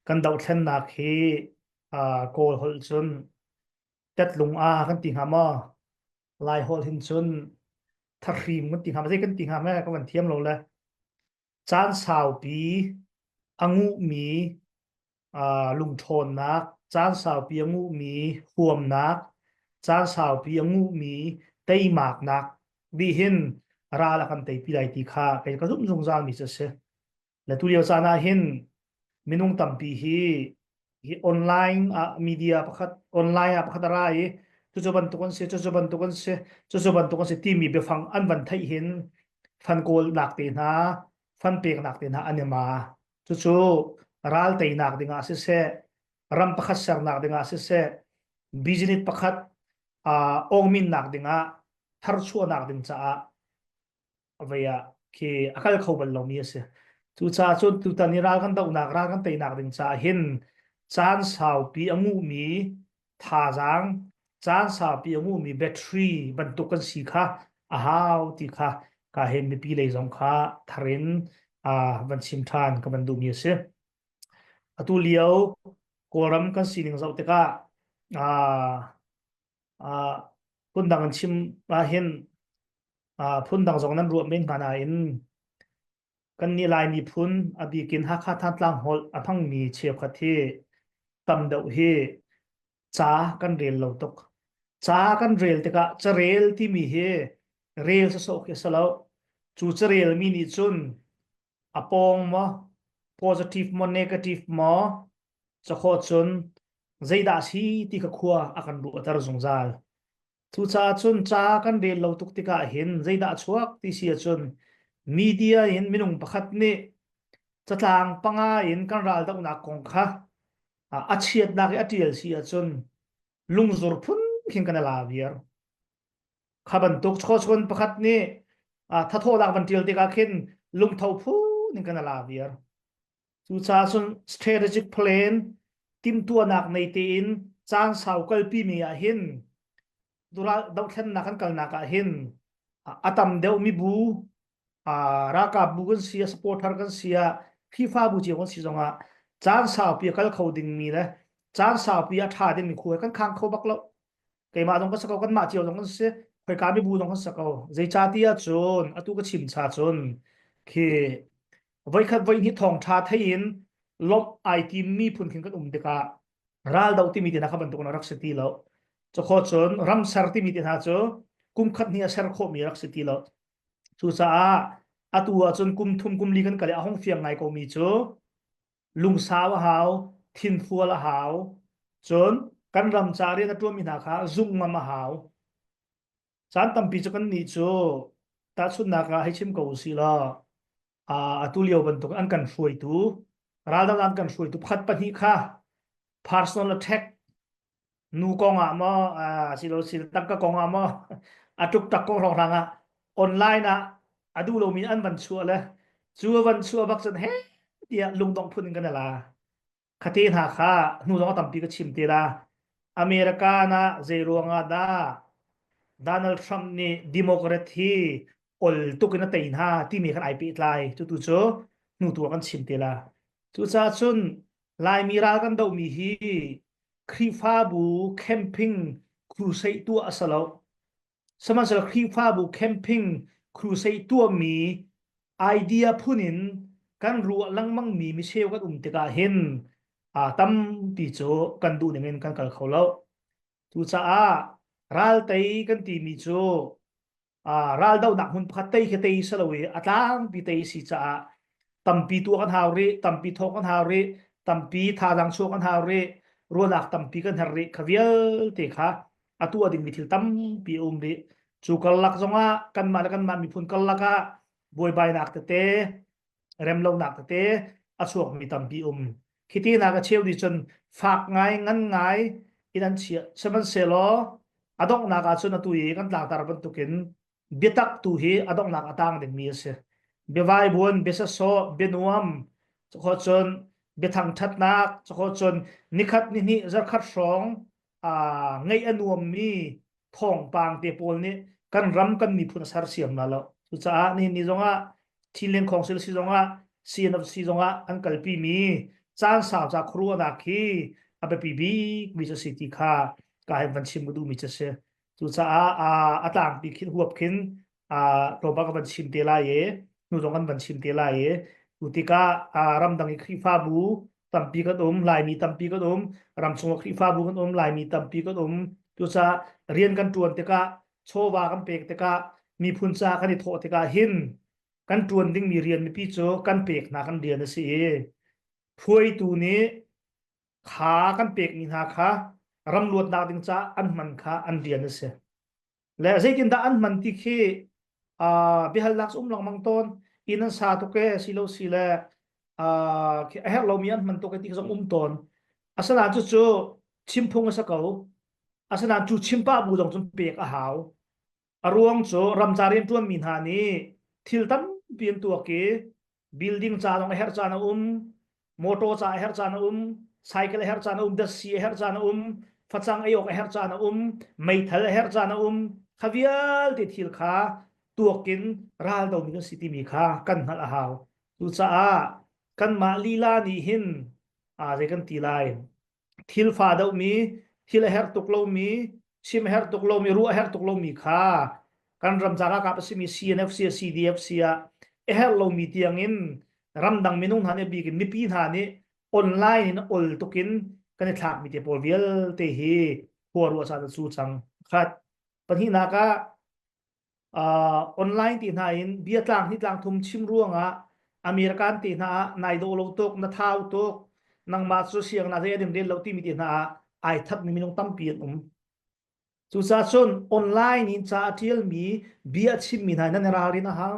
Kan dohthlennak hi Kawl holh cun tetlung a kan ti hnga maw? Lai holh hin cun thahrim kan ti hnga maw? Zei kan ti hnga maw? Ka van thiam lo le. Caan saupi a nguhmi lungṭhawnnak, caan saupi a nguhmi huamnak, caan saupi a nguhmi teimaknak nih hin ral a kan teipi lai ti kha kei ka zumh zungzalmi cu a si. Le tulio caan ah hin minung tampi hi hi online ah media pakhat online ah pakhat a ra i cucu bantuk an si cucu bantuk an si cucu bantuk an si timi biafang an van theih hin fan kawlnak te hna fan peknak te hna an i ma. Cucu ral teinak dingah siseh ram pakhat sernak dingah siseh business pakhat uh, awngminnak dingah tharchuahnak ding caah vei ah khi a kal kho bal lomi a si. Cucaah cun tutan i ral kan dohnak ral kan teinak ding caah hin caan saupi a nguhmi thazaang caan saupi a nguhmi battery bantuk kan si kha a hau ti kha ka hen mipi lei zong kha tharin uh, van chim ṭhan ka van duhmi a si. Atu lio Kawlram kan sining zoh tikah uh, uh, phundang an chim ahhin uh, phundang zong nan ruah men hnga nain kannih Lai miphun a bikin Hakha Thantlang holh a hmangmi cheukhat hi tam deuh hi ca kan rel lo tuk. Ca kan rel tikah carel timi hi rel sawsawh khi a si lo. Cu carelmi nih cun a pawng maw, positive maw, negative maw, cakhawh cun zeidah si ti kha khua a kan ruahter zungzal. Cucaah cun ca kan rel lo tuk tikah hin zeidah a chuak ti si ahcun media in minung pakhat nih catlang panga in kan raldohnak kong kha a chiatnak i a ṭial si ahcun lungzur phun khin kan i la viar. Kha bantuk chawchun pakhat nih thathawhnak van ṭial tikah khin lungtho phun in kan i la viar. Cucaah cun strategic plan timhtuahnak nei tein caan sau kalpi mi ah hin dohthlennak kan kalnak ah hin a tam deuh mibu ralkap bu kan si a supporter kan si ah Khrihfabu cio kan si zongah caan saupi a kal kho dingmi le caan saupi a ṭha dingmi khu kan khang kho bak lo. Keimah zong ka si ko, kanmah cio zong kan si, khoika mibu zong kan si ko. Zeicahtiah cun atu ka chim cha cun khi voikhat voihnih thawngṭha thei in lawmh ai timmi phun khin kan um tikah raldo timi te hna kha bantuk in a rak si ti lo. Cukhaw cun ramser timi te hna cu kum khat hnih a ser khawhmi rak si ti lo. Cucaah atu ahcun kum thum kum li kan kal i a hung fiang ngai komi cu lungsau a hau, thinfual a hau, cun kan ram ca rian a ṭuanmi hna kha zumh ngam a hau. Caan tampi cu kannih cu tahchunhnak ah hei chim ko usih law atu lio bantuk an kan hruaitu raldang an kan hruaitu pakhat pahnih kha personal attack nu kong ah maw silo sil tangka kong ah maw a tuk tak kong hrawnghrang ah online ah a duh lomi an van chuah le cu a van chuah bak cun he tiah lungdongh phun in kan la. Khate hna kha hnu zong tampi ka chim te la. America na zei ruangah dah Donald Trump nih Democrat hi ol tuk in a tei hna timi khan ai pehtlai. Cu tu cu hnu tu ah kan chim te la. Cucaah cun Laimi ral kan dohmi hi Khrihfabu camping crusade tuah a si lo. Sihmanhsehlaw Khrihfabu camping crusade tuahmi idea phun in kan ruah lengmangmi micheu kan um tikah hin tampi cu kan duh ning in kan kal kho lo. Cucaah raltei kan timi cu raldohnak hmun pakhat tei khi tei si lo i a tlangpi tei si caah tampi tuah kan hau rih, tampi thawk kan hau rih, tampi thazaang chuah kan hau rih, ruahnak tampi kan herh rih kha vialte kha a tuah dingmi thil tampi a um rih. Cu karlak zongah kanmah le kanmah miphun karlak ah buaibainak tete, remlonak tete a chuakmi tampi um. Khi ti nak a cheu nih cun fak ngai ngan ngai in an chiah. Sihmanhsehlaw a donghnak ah cun atu i kan tlangtar bantukin biatak tu hi a donghnak a tang dingmi a si. Biavaibuan, biasasawh, bianuam, cukho cun biathangṭhatnak, cukho cun nikhat nihnih zarkhat hrawng ngeih a nuammi thawngpang te pawl nih kan ram kan miphun a sersiam hna lo. Cucaah nihin ni zongah Chinland Council si zongah CNFC zongah an kalpimi Caan sau ca khuaruahnak hi a biapi bik mi cu a si ti kha ka hin van chim ka duhmi cu a si. Cucaah a tlangpi khin huap khin tlawmpal ka van chim te lai i hnu zong kan van chim te lai i tu tikah ramdang i Khrihfabu tampi kan um, Laimi tampi kan um, ramchung ah Khrihfabu kan um, Laimi tampi kan um. Cucaah rian kan ṭuan tikah, chawva kan pek tikah, miphun ca kan i thawh tikah hin kan ṭuan dingmi rian mipi cu kan pek hna kan rian a si i hruaitu nih kha kan pekmi hna kha ram luatnak ding caah an hman kha an rian a si. Le zeitindah an hman ti khi uh, biahalnak um lengmang tawn inn an sa tuk e si lo si le uh, a herh lomi an hman tuk e ti zong um tawn. Asinain cucu chimphung a si ko. Asinain cu chimpah bu zong cun pek a hau. A ruang cu ramca rianṭuanmi hna nih thil tampi an tuak i building ca zong a herh caan a um, motor ca a herh caan a um, cycle a herh caan a um, datsi a herh caan a um, facang ei awk a herh caan a um, meithal a herh caan a um. Kha vialte thil kha tuak in ral domi kan si timi kha kan hngalh a hau. Cucaah kanmah lila nih hin aa zei kan ti lai thil fa deuhmi, thil a herh tuk lomi, chim a herh tuk lomi, ruah a herh tuk lomi kha kan ram ca ralkap a simi CNF si CDF si ah a herh lomi tiangin ramdang minung hna nih bik in mipi hna nih online in ol tukin kan i thlakmi te pawl vialte hi khua ruah caan a cu cang. Khat pahnihnak ah uh, online ti hna in bia tlang hi tlang thum chim ruangah American ti hna ah nai dawh lo tuk na thau tuk nangmah cu siang na zei ading rel lo timi ti hna ah ai that mi minung tampi an um cucaah cun online in ca a tial mi bia a chim mi hna nan ralrin a hau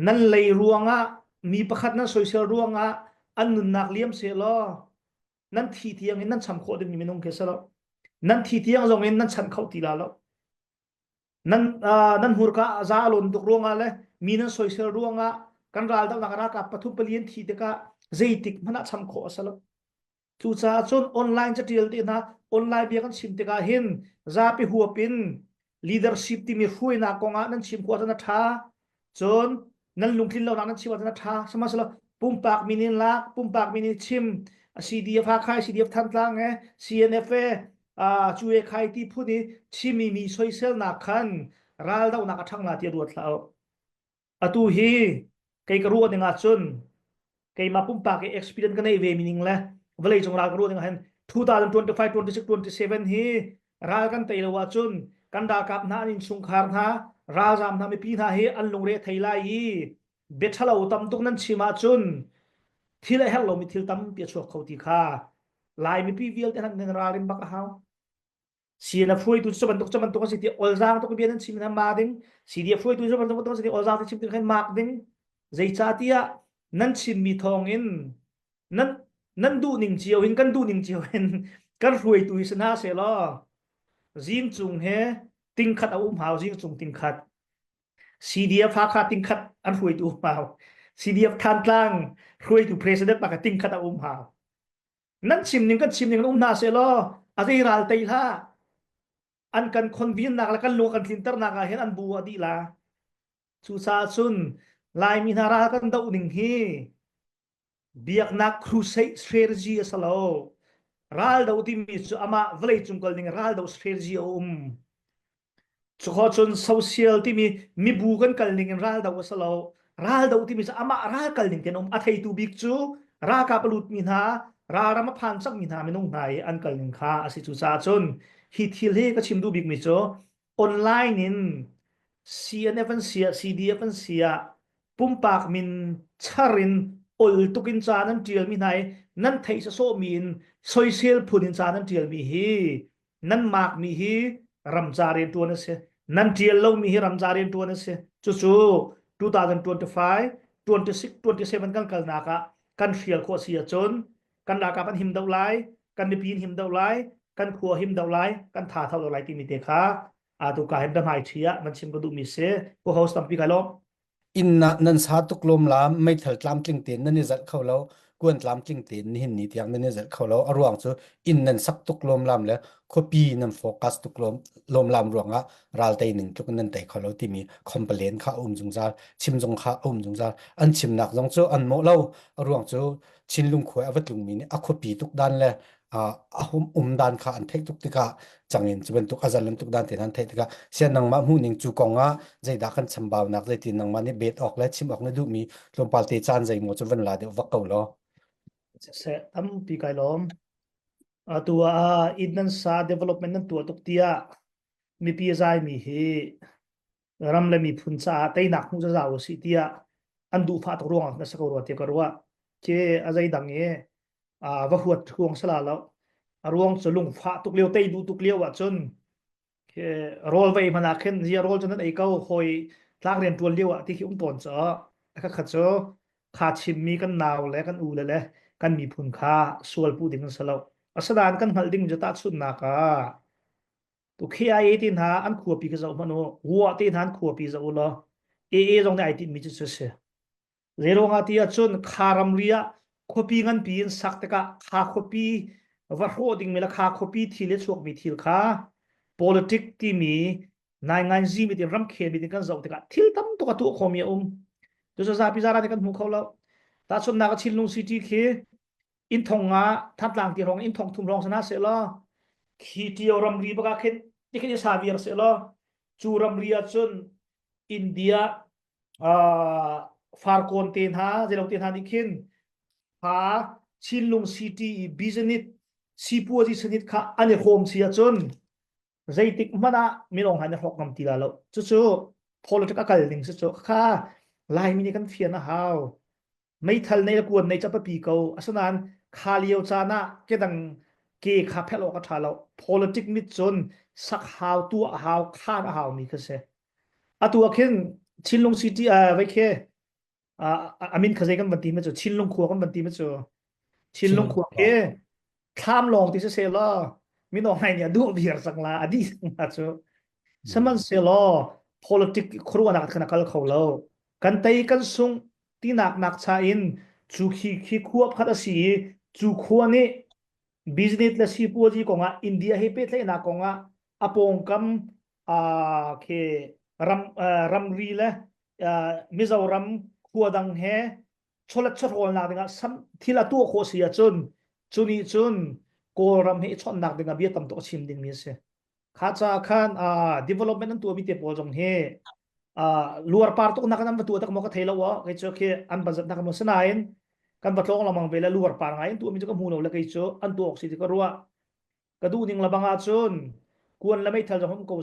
nan lei ruangah mi pakhat nan soisel ruangah an nunnak liam se law nan thi tiang in nan cham khawh ding mi minung ke selo nan thi tiang zong in nan chan kho ti la lo Nan uh, nan hmurka za a lawn tuk ruangah le mi nan soisel ruangah kan ral dohnak ralkap pathum pali an thi tikah zeitik hmanh ah cham khawh a si lo. Cucaah cun online catial te hna online bia kan chim tikah hin zapi huap in leadership timi hruainak kongah nan chim khawh ahcun a ṭha. Cun nan lungtlin lonak nan chim ahcun a ṭha. Sihmanhsehlaw pumpak min in lak, pumpak min in chim, CDF Hakha, CDF Thantlang e, CNF e, cu e khai ti phun i chimi mi soiselnak khan raldohnak a ṭhang la ti ruat hlah u. Atu hi kei ka ruah ning ahcun keimah pumpak i experience ka neih ve mi ning le vawlei cung ral ka ruah ning ah hin 2025, 26, 27 hi ral kan tei lo ahcun kan ralkap hna an innchungkhar hna ralzaam hna mipi hna hi an lungre thei lai i bia ṭhalo tam tuk nan chim ahcun thil a herh lomi thil tampi a chuak kho ti kha Lai mipi vialte han nan ralrin bak a hau. CNF hruaitu cu bantuk cu bantuk a si ti olzaang tuk bia nan chim na ma ding CDF hruaitu cu bantuk bantuk a si ti olzaang ti chim ti khan mak ding zeicahtiah nan chimmi thawng in nan nan duh ning cio in kan duh ning cio in kan hruaitu hi si hna seh law zing cung he tingkhat a um hau zing cung tingkhat CDF Hakha tingkhat an hruaitu um hau CDF Thantlang hruaitu president pa ka tingkhat a um hau nan chim ning kan chim ning um hna seh law a zei ral tei hlah an kan convene nak le kan lung kan tlinternak ah hin an bu a dih la cucaah cun Laimi hna ral kan doh ning hi biaknak crusade strategy a si lo ral do timi cu amah vawlei cung kal ning ral do strategy a um Cukhawh cun social timi mibu kan kal ning in raldo a si lo. Raldo timi cu amah ral kal ning ten um. A theitu bik cu ralkap a lutmi hna, ralram a phan cangmi hna minung hna i an kal ning kha a si. Cucaah cun hi thil hi ka chim duh bikmi cu online in CNF an si ah, CDF an si ah pumpak min char in ol tuk in ca nan ṭialmi hna i nan theih sawsawhmi in soisel phun in ca nan ṭialmi hi Nan makmi hi ramca rianṭuan a si. Nan ṭial lomi hi ramca rianṭuan a si. Cucu 2025, 26, 27 kan kalnak ah kan hrial khawh si ahcun kan ralkap an him deuh lai, kan mipi an him deuh lai, kan khua him deuh lai, kan tha tho deuh lai timi te kha atu ka hin biahmai ṭhi ah van chim ka duhmi si. Ko host tampi kai lawm. Inn ah nan sa tuk lawm la meithal tlamtling tein nan i zalh kho lo. Kuan tlamtling tein nihin ni tiang nan i zelh kho lo. A ruang cu inn nan sak tuk lawmlam le khuapi nan focus tuk lawmlam ruangah ral tei ning tluk in nan tei kho lo timi complain kha a um zungzal. Chim zong kha a um zungzal. An chimnak zong cu an mawh lo. A ruang cu Chinlung khua a va tlungmi nih a khuapi tuk dan le a hum um dan kha an theih tuk tikah cangin cu bantuk a zalan tuk dan te an theih tikah sian nangmah hmuh ning cu kong ah zeidah kan chambaunak zeitin nangmah nih bet awk le chim awk na duhmi tlawmpal te caan zeimaw cu van la deuh vak ko law. Seh tampi kai lawm. Atu ah inn nan sa development nan tuah tuk tiah mipi zai mi hi ram le miphun caah teinak hmuh zazau u sih tiah an duhfah tuk ruangah na si ko rua tiah ka ruah. Khi a zeidang i va huat ruang sala lo. A ruang cu lungfah tuk lio tei duh tuk lio ahcun khi rawl vei hmanh ah khin zia rawl cu nan ei ko hawi tlak rian ṭuan lio ah ti khi um tawn cu kha kha cu kha chimmi kan nau le kan u le le kan miphun kha sual puh ding an si lo. Asinain kan hngalh ding cu tahchunhnak ah Tu KIA te hna an khuapi ka zoh hmanh u, Wua te hna an khuapi zoh u law AA zong nih ai tinhmi cu cu si. Zeiruangah ti ahcun kha ramri ah khuapi nganpi in sak tikah kha khuapi va hrawh dingmi le kha khuapi thil i chuakmi thil kha politic timi nainganzi mit in ramkhel mit in kan zoh tikah thil tam tuk a tuah khomi a um. Cucu zapi zaran nih kan hmu kho lo. Tahchunhnak ah Chinlung City khi inn thong nga Thantlang ti hrawng inn thong thum hrawng sana seh law khi Tio ramri bak ah khin tikhin i sa viar seh law cu ramri ah cun India uh, farkawn te hna zeilo te hna nih khin kha Chinlung City i business sipuazi sanit kha an i hrawm si ahcun zeitik hmanh ah minung han i hrawk ngam ti la lo. Cucu politics a kal ning si cu kha Laimi nih kan fian a hau. Meithal nei le kuan nei ca papi ko. Asinain kha lio caan ah kedang ke kha phelh awk a ṭha lo. Politic mit cun sak hau, tuah hau, khan a hau mi kha si. Atu ah khin Chinlung City uh, vai khi uh, amin kha zei kan van ti ma cu Chinlung khua kan van ti ma cu Chinlung khua khi thlam lawng ti si se law mino ngai nih a duh viar cang la a dih cang la cu sihmanhsehlaw politic khuaruahnak khan a kal kho lo kan tei kan sung tinak nak cha in cu khi khi khua pakhat a si i cu khua nih business le sipuazi kongah India he pehtlaihnak kongah a pawngkam khi ram ramri le Mizoram khua dang he chawlet chawhrawlnak dingah thil a tuah khawh si ahcun cu nih cun Kawlram he i chawnhnak dingah bia tam tuk a chim dingmi a si. Kha caah khan development an tuahmi te pawl zong hi luarpar tuk nak an va tuah tak maw ka thei lo aw kei cu khi an budget nak maw sinain kan va tlawng lengmang ve le luarpar ngai an tuahmi cu ka hmu lo le kei cu an tuah awk si ti ka ruah. Ka duh ning lebang ahcun kuan le meithal zong um ko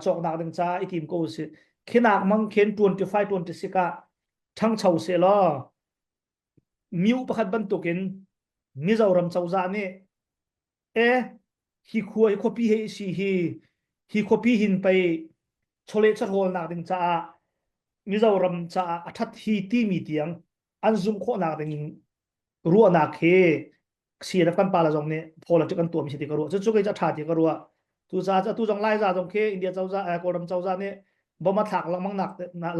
cawknak ding caah i tim ko si. Khinak mang khin 25 26 ah ṭhangcho sehlaw miu pakhat bantukin Mizoram cozah nih e hi khua hi khuapi he si hi hi khuapi hin pei chawleh chawhrawlnak ding caah Mizoram caah a ṭhat hi timi tiang an zumh khawhnak ding ruahnak hi CNF kan pala zong nih politics an tuahmi si ti ka ruah. Cucu kei cu a ṭha ti ka ruah. Cucaah atu zong Laiza zong khi India cozah Kawlram cozah nih bom a thlak lengmang nak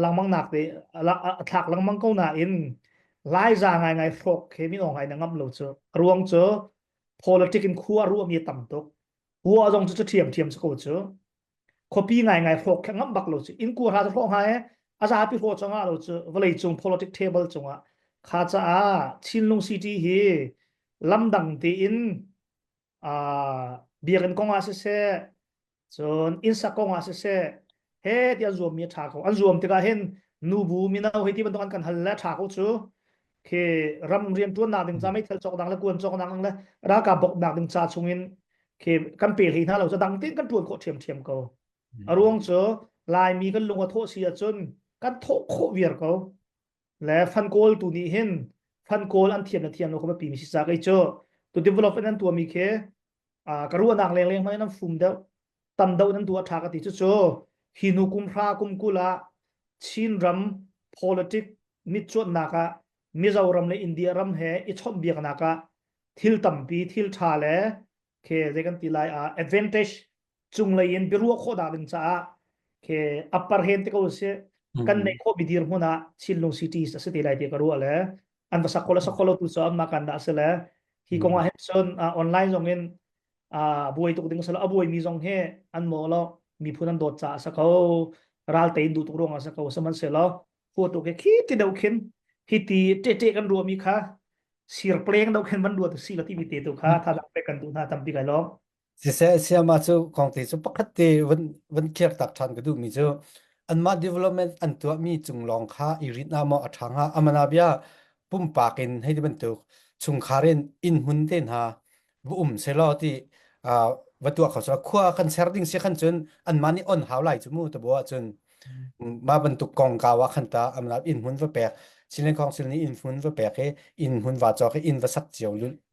lengmang nak te a thlak lengmang ko nain Laiza ngaingai hrawk khi min aung ngai na ngamh lo cu. A ruang cu politic in khua ruahmi a tam tuk. Khua zong cu cu ṭhiamṭhiam si ko cu. Khuapi ngaingai hrawk khi ngamh bak lo cu. Inn kua hra cu hrawk hnga e a zapi hrawk cu ngah lo cu vawlei cung politic table cungah kha caah Chinlung City hi lamdang tein biakinn kong ah siseh cun innsak kong ah siseh he ti an zuammi a ṭha ko an zuam tikah hin nubu mino hei ti bantuk an kan hal le a ṭha ko cu khi ram rian ṭuannak ding ca meithal cawk dang le kuan cawk dang le ralkap bawmhnak ding ca chungin khi kan pe hlei hna lo cu dang tein kan ṭuan khawh ṭhiamṭhiam ko a ruang cu Laimi kan lung a thawh si ahcun kan thawh khawh viar ko le fan kawl tu nih hin fan kawl an thiam le thiam lo kha biapi mi si ca kei cu tu development an tuahmi khi ka ruahnak lengleng hmanh in an fum deuh tam deuh nan tuah ṭha ka ti cucu hi hnu kum hra kum kul ah Chinram politic mitcuanhnak ah Mizoram le India ram he i chawnhbiaknak ah thil tampi thil ṭha le khi zei kan ti lai ah advantage cunglei in biaruah khawhnak ding caah khi upper hand te ko si kan neih khawh mi dirhmun ah Chinlung City a si te lai ti ka ruah le. An va sak ko le sak ko lo tu cu anmah kan dah si le hi kong ah hin cun online zong in buai tuk ding a si lo. A buaimi zong hi an maw lo miphun an dawt caah a si ko. Ral tein duh tuk ruang ah a si ko. Sihmanhsehlaw khua tu khi khi ti deuh khin hi ti ṭe kan ruahmi kha sir pleng deuh khin van ruat si la timi te tu kha thazaang pek kan duh hna tampi kai lawm. Siseh siama cu kongte cu pakhat te van van khiak tak ṭhan ka duhmi cu anmah development an tuahmi cung lawng kha i rinh ah maw a ṭha hnga amana bia pumpak in hei ti bantuk chungkhar in inn hmun te hna va um selaw ti va tuah kho selaw khua kan ser ding si khan cun anmah nih on hau lai cu mu tabo ahcun mah bantuk kongkau ah khan ta amna inn hmun va pek Chinland Council nih inn hmun va pek i inn hmun va cawk i inn va sak cio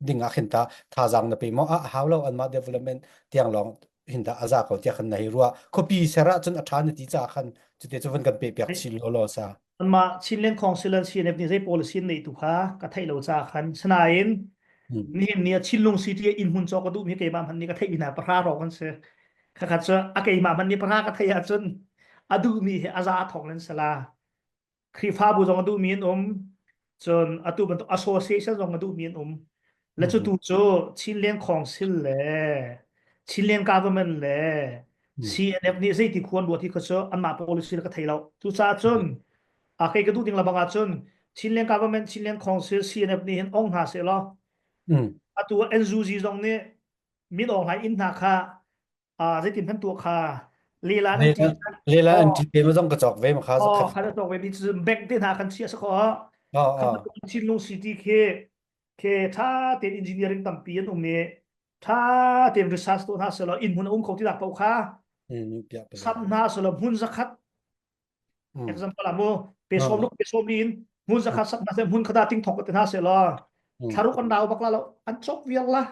ding ah khin ta thazaang na pe maw a hau lo anmah development tiang lawng hin ta aza ko tiah khan na hei ruah khuapi ser ah cun a ṭha na ti caah khan cute cu van kan pe piak chin law law sa Anmah Chinland Council an CNF nih zei policy an neih tu kha ka theih lo caah khan sinain nihin ni ah Chinlung City ah inn hmun cawk ka duhmi keimah hmanh nih ka theih mi hna pahra rawk an si. Khakhat cu a keimah hmanh nih pahra ka theih ahcun a duhmi hi a za thong nan sala. Khrihfabu zong a duhmi an um. Cun atu bantuk association zong a duhmi an um. Le cu tu cu Chinland Council le Chinland Government le CNF nih zeiti khuan ruat hi kha cu anmah policy le ka thei lo. Cucaah cun a kei ka duh ding lebang ahcun Chinland Government, Chinland Council, CNF nih hin ong hna seh law atu NUG zong nih min Aung Hlaing inn hna kha zeitin hman tuah kha lela an ṭi lela an ṭi te ma zong ka cawk ve ma kha oh kha cawk ve mi cu bank te hna kan chia sa kho kha Chinlung City khi khi tha tein engineering tampi an um i tha tein research tuah hna selaw inn hmun a um kho ti dak paoh kha sam hna selaw hmun zakhat example ah mu pe som ruk pe som li in hmun zakhat sak hna seh hmun khata ting thok te hna selaw thlaruk an rau bak la lo an chok vial la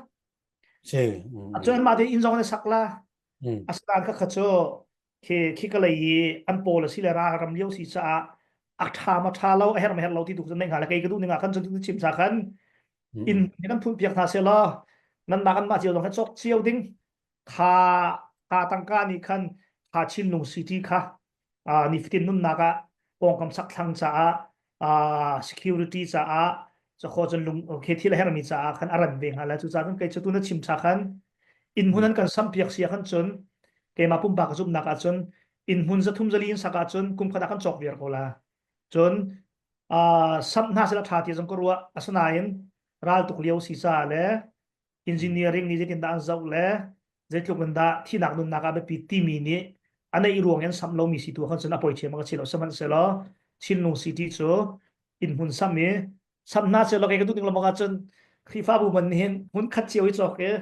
Si. Cun mah te inn zong an sak la. Asinain kha kha cu khi khi ka lei i an pawl a si le ra ram lio si caah a ṭha ma ṭha lo a herh ma herh lo ti tu cu nei hnga le kei ka duh ning ah khan cun chim sa khan inn kan phun piak hna seh law nan mah kan mah cio zong kha cawk cio ding kha kha tangka nih khan kha Chinlung City kha nifatin nunnak ah pawngkam sakthlang caah security caah cakhaw cun lung okay thil a hermi caah khan a ran ve hnga la cucaah cun kei cu tu na chim cha khan inn hmun an kan sam piak sia khan cun keimah pumpak ka zumhnak ah cun inn hmun zathum zali in sak ah cun kum khat ah kan cawk viar ko la cun sam hna sila tha ti zong ka ruah asinain ral tuk lio si ca le engineering nih zeitin dah an zoh le zeitluk in dah thihnak nunnak ah biapi timi nih a neih ruang in samh lomi si tu khan cun a poi thiam ka si lo sihmanhsehlaw Chinlung City cu inn hmun sam i sam hna selaw kei ka duh ning lengmang ahcun Khrihfabu man nih hin hmun khat cio i cawk i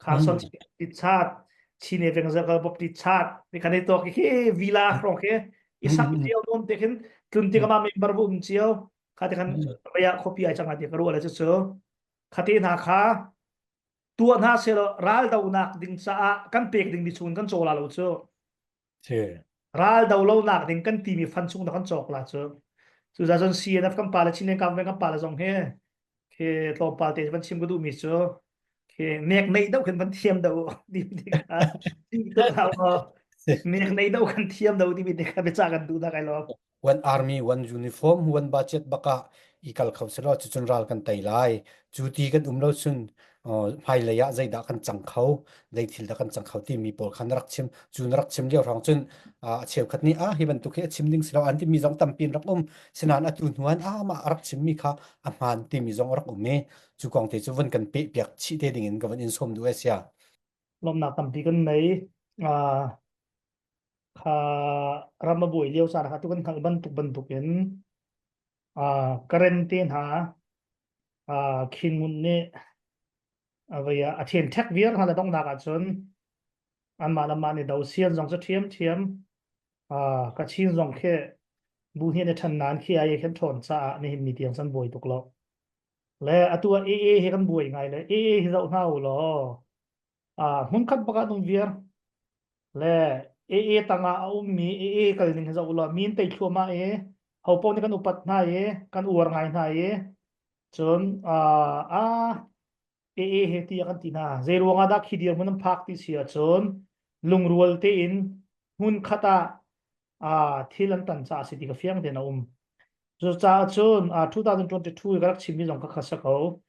Carson ti chat Chin Evangelical Baptist chat ni kan i tawk hi villa hrong khi i sak cio nom te khin tlun tik ama member bu um cio kha te khan vaya khuapi ai changa ti ka ruah le cu cu Khate hna kha tuah hna sehlaw raldonak ding caah kan pek dingmi chung kan caw la lo cu. Ral do lonak ding kan timi fan chung dah kan cawk la cu. Cucaah cun CNF kan pa le Chinland government kan pa le zong hi khi tlawmpal te van chim ka duhmi cu khi nek neih deuh khin van thiam deuh timi te kha nek neih deuh kan thiam deuh timi te kha biacah kan duh dah kai lo. One army, one uniform, one budget bak ah i kal kho selaw cucun ral kan tei lai. Cu ti kan um lo cun hmailei ah zeidah kan cang kho, zei thil dah kan cang kho timi pawl kha na rak chim. Cu na rak chim lio hrawng cun a cheukhat nih ah hi bantuk hi a chim ding si lo an timi zong tampi an rak um. Sinain atu hnu ah ah mah a rak chimmi kha a hmaan timi zong a rak um i cu kong te cu vun kan peh piak chih te ding in ka vun in sawm duh e sia. Lawmnak tampi kan nei. Kha ram a buai lio caan kha tu kan hngalh bantuk bantukin Karen te hna Khin Ngunt nih a ṭhen ṭhek viar hna le donghnak ahcun anmah le mah nih do sian zong cu ṭhiamṭhiam Kachin zong khi bu hnih an i ṭhen nain khi ai khin ṭhawn caah nihin ni tiang cun buai tuk lo. Le atu ah AA hi kan buai ngai le AA hi zoh hna u law hmunkhat bak ah nung viar le AA tangah a ummi AA kal ning hi zoh ulaw min tei thluahmah i ho paoh nih kan upat hna i kan uar ngai hna i cun a AA he ti kan ti hna zei ruangah dah khi dirhmun an phak ti si ahcun lungrual tein hmun khat ah thil an tan caah si ti ka fiang tein a um. Cucaah cun 2022 i ka rak chimmi zong kha kha si ko.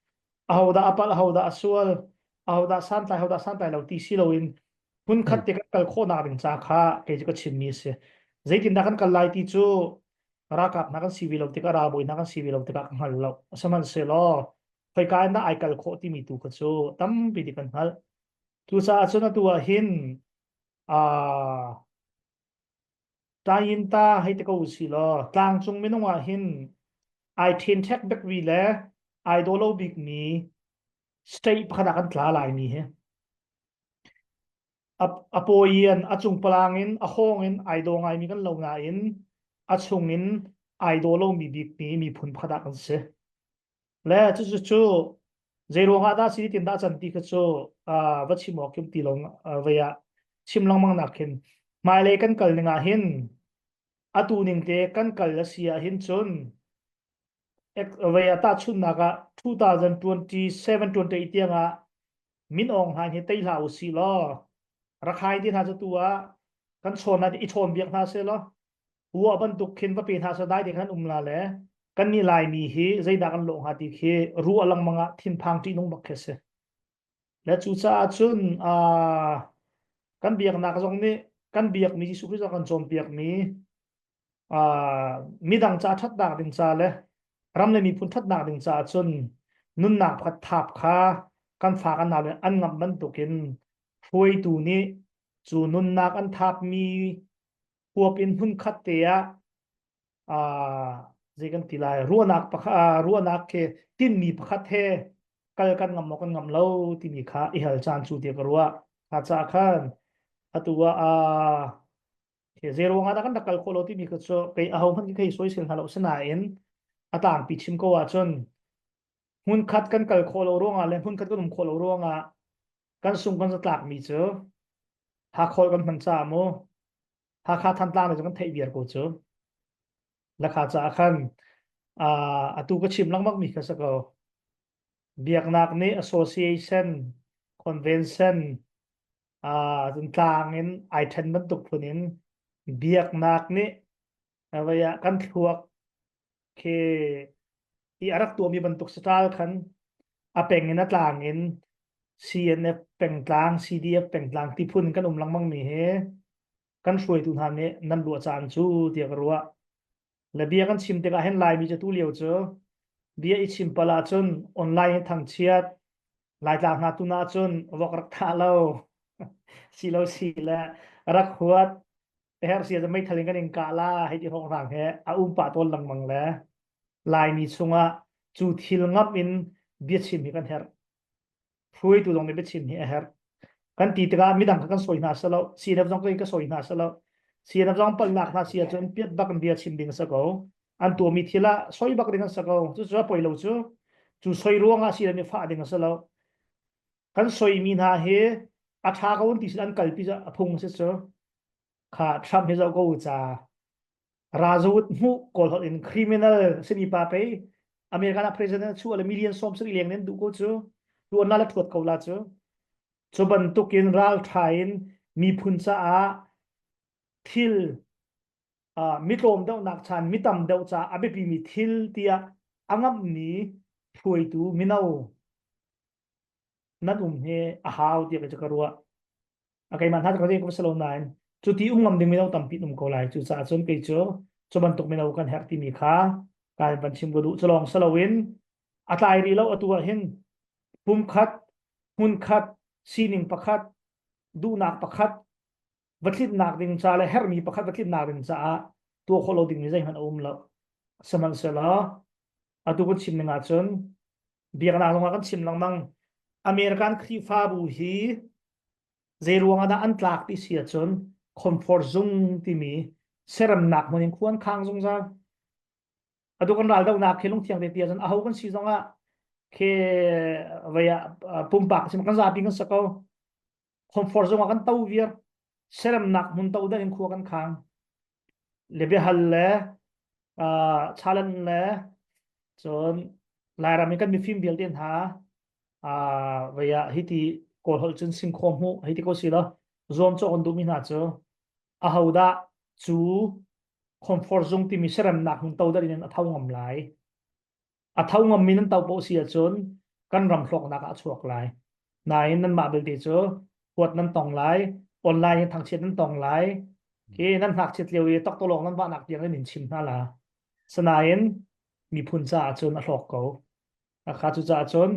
Ahodah a palh, ahodah a sual, ahodah santlai, ahodah santlai lo ti si loin hmunkhat te kan kal khawhnak ding ca kha kei cu ka chimmi a si. Zeitindah kan kal lai ti cu ralkap hna kan si ve lo tikah ralbawi hna kan si ve lo tikah ka hngal lo. Sihmanhsehlaw khoika in dah ai kal khawh timi tu kha cu tampi ti kan hngalh. Cucaah cun atu ah hin aa Tayinta hei ti ko usih law tlangcung minung ah hin ai ṭhenṭhek bikmi le ai daw lo bikmi state pakhat ah kan tla laimi hi. A, a pawi in a cungpalang in a hawng in ai daw ngaimi kan lo nain a chung in ai daw lomi bikmi miphun pakhat ah kan si. Le cucu cu zei ruangah dah si tin dah can ti kha cu va chim awk kim ti lo vei ah chim lengmang nak khin hmailei kan kal ning ah hin atu ning te kan kal a si ah hin cun vei ah tahchunhnak ah 2027 28 tiang ah Min Aung Hlaing hi tei hlah usih law Rakhine ti hna cu tu ah kan chawn hna i chawn biak hna seh law Ua bantuk khin va pe hna seh dai te khan um la le kan nih Laimi hi zeidah kan lawh hnga ti khi ruah lengmang ah thinphang ṭihnung bak khi a si. Le cucaah cun uh, kan biaknak zong nih kan biakmi Jesuh Khrist kan cawnpiakmi uh, midang ca ṭhatnak ding ca le ram le miphun ṭhatnak ding caah cun nunnak pakhat thap kha kan fa kan nau le an ngamh bantukin hruaitu nih cu nunnak an thapmi huap in hmunkhat te ah uh, zei kan ti lai ruahnak pakhat ruahnak khi tinmi pakhat he kal kan ngam maw kan ngam lo timi kha i hal caan cu tiah ka ruah kha ca khan atu ah uh, zei ruang ah dah kan rak kal khawh lo timi kha cu kei aho hmanh khi soisel hna lo sinain a tlangpi chim ko ahcun hmunkhat kan kal khawh lo ruangah le hmunkhat kan um khawh lo ruangah kan sung kan zatlak mi cu Hakhawl kan hman caah mu Hakha Thantlang le cu kan theih viar ko cu lakha caah khan atu ka chim lengmang mi kha si ko biaknak nih association convention cun tlang in ai ṭhen bantuk phun in biaknak nih vei ah kan thluak khi i a rak tuahmi bantuk saṭal khan a peng in a tlang in CNF pengtlang, CDF pengtlang ti phun in kan um lengmang mi hi kan hruaitu hna nih nan ruah caan cu tiah ka ruah. Le bia kan chim tikah hin Laimi cu tu lio cu bia i chim pal ahcun online in thangchiat Laitlang hna tu na cun vok rak thah lo si lo si le rak huat her sia meithal in kan in kah la hei ti hong rang he a um pah tawn lengmang le Laimi chungah cu thil ngap in biachim hi kan herh hruaitu zong nih biachim hi a herh kan ti tikah midang kha kan sawi hna selo CNF zong ka sawi hna selo CNF zong palnak hna si ahcun piat bak in bia chim ding a si ko an tuahmi thil ah soi bak ding an si ko cucu a poi lo cu cu soi ruangah si mi fah ding a si lo kan soimi hna hi a ṭha ko ti sin an kalpi a phung si cu kha Trump hi zoh ko ca razawut hmuh kawl holh in criminal simi pa pei American ah president chu le million som sari leng nen duh ko cu tuan la la thuat ko la cu cu bantukin ral ṭha in miphun caah thil mitlawm deuhnak chan mitam deuh caah a biapimi thil tiah a ngamhmi hruaitu mino nan um hi a hau tiah ka ka ruah. A keimah hna ka ko salo nain cu ti um ngam ding mino tampi um ko lai. Cucaah cun kei cu cu bantuk mino kan herh timi kha kan van chim ka duh. Culawng saloin a tlai rih lo atu ah hin pumkhat hmunkhat sining pakhat duhnak pakhat va tlinnak ding ca le herhmi pakhat va tlinnak ding caah tuah khawh lo dingmi zeihmanh a um lo. Sihmanhsehlaw atu kan chim ning ahcun biaknak zongah kan chim lengmang American Khrihfabu hi zei ruangah dah an tlak ti si ahcun comfort zung timi seremnak hmun in khua an khang zungzal. Atu kan ral dohnak khi lungthiang te ti ahcun aho kan si zongah khi vei ah pumpak sim kan zapi kan sa ko. Comfort zone ah kan to viar. Seremnak hmun to dang in khua kan khang. Le biahal le uh, challenge le cun Lairam in kan mifim vialte hna uh, vei ah hiti kawl holh cun singkhaw hmuh hei ti ko si lo zuam cawk an duhmi hna cu ahodah cu Comfort zung timi siaremnak hmun todal in a tho ngam lai. A tho ngammi nan to poh si ahcun kan ram hlawknak ah a chuak lai. Nain nanmah belte cu huat nan tong lai, online in thangchiat nan tong lai, khi nan ngakchiat lio i toktolawng nan vahnak tiang in in chim hna la. Sanain miphun caah cun a hlawk ko. Akha cu caah cun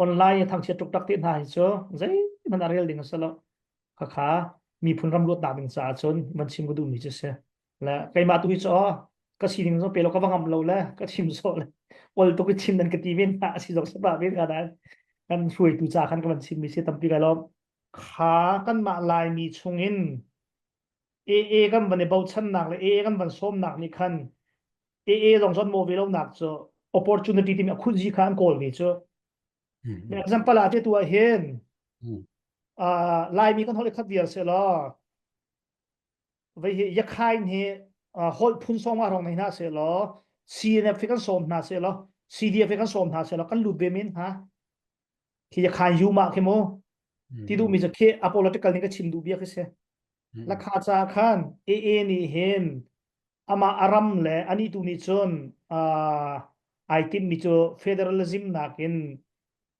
online i thangchiat ṭukṭak te hna hi cu zeihmanh a rel ding a si lo. Khakha miphun ram luatnak ding caah cun van chim ka duhmi cu si. Le keimah tu hi cu aw ka sining zong pe lo ka va ngam lo le ka chim sawh le ol tuk i chim nan ka ti men hna a si zong sapa men ka dan kan hruaitu ca khan ka van chimmi si tampi kai lawm. Kha kanmah Laimi chungin AA kan van i bochannak le AA kan van sawmnak nih khan AA zong zon maw ve lo nak cu opportunity timi a khunzi kha an kawl ve cu. Example ah te tu ah hin Laimi kan holh i khat vial se law vei hi Yakhain hi holh phun sawm ah rong nei hna se law CNF hi kan sawm hna se law CDF hi kan sawm hna se law kan lut ve men hnga. Khi Yakhain yu ma khi mu ti duh mi cu khi a political nih ka chim duh bia khi si. Lakha ca khan AA nih hin amah a ram le anih tu nih cun ai timmi cu federalism nakin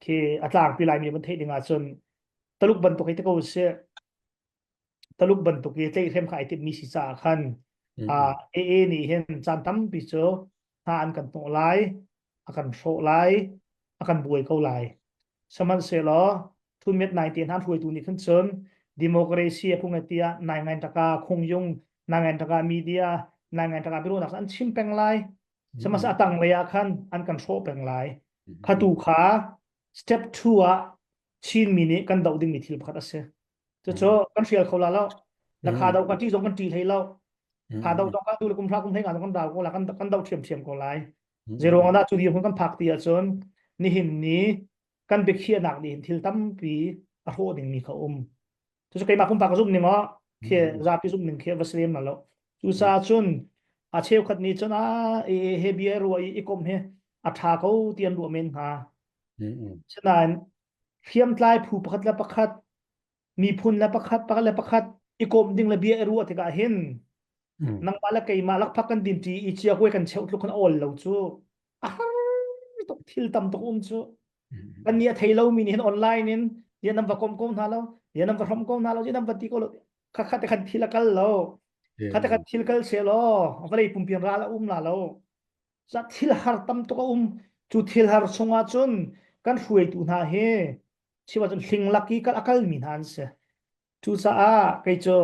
khi a tlangpi laimi van theih ding ahcun Taluk bantuk hi te ko sih Taluk bantuk i tlaihhrem kha ai timmi si caah khan AA nih hin caan tampi cu hna an kan hnawh lai a kan hrawh lai a kan buai ko lai Sihmanhsehlaw Thunmet nai te hna hruaitu nih khan cun democracy a phung tiah nai ngai taka khungyung nai ngai taka media nai ngai taka biaruahnak an chim peng lai. Sihmanhsehlaw a tanglei ah khan an kan hrawh peng lai. Khatu kha step 2 ah Chinmi nih kan doh dingmi thil pakhat a si. Cucu kan hrial kho la lo. Na kha do kan ṭih zong kan ṭih hlei lo. Kha do zong kan tu le kum hra kum hlei nga zong kan dau ko la kan kan do ṭhiamṭhiam ko lai. Zeiruang ah dah cu dirhmun kan phak ti ahcun nihin ni kan biakhiahnak nih hin thil tampi a hrawh dingmi kha um. Cucu keimah pumpak ka zumh ning aw khi zapi zumh ning khi va si lem lo. Cucaah cun a cheukhat nih cun a e he bia ruah i i kom hi a ṭha ko ti an ruah men hnga. Sinain hriamtlai phu pakhat le pakhat miphun le pakhat pakhat le pakhat i komh ding le bia i ruah tikah hin nangmah le keimah lakphak kan din ṭi i ciakuai kan cheuh tluk khan a awl lo cu a har tuk thil tam tuk um cu kan nih a thei lomi nih hin online in ya nan va kom ko hna lo ya nan va hrom ko hna lo ya nan va ti ko lo kha kha te khan thil a kal lo kha te khan thil kal se law vawlei pumpi ral a um la lo za thil har tam tuk a um cu thil har chungah cun kan hruaitu hna hi chim ahcun hling lak i a kalmi hna an si. Cucaah kei cu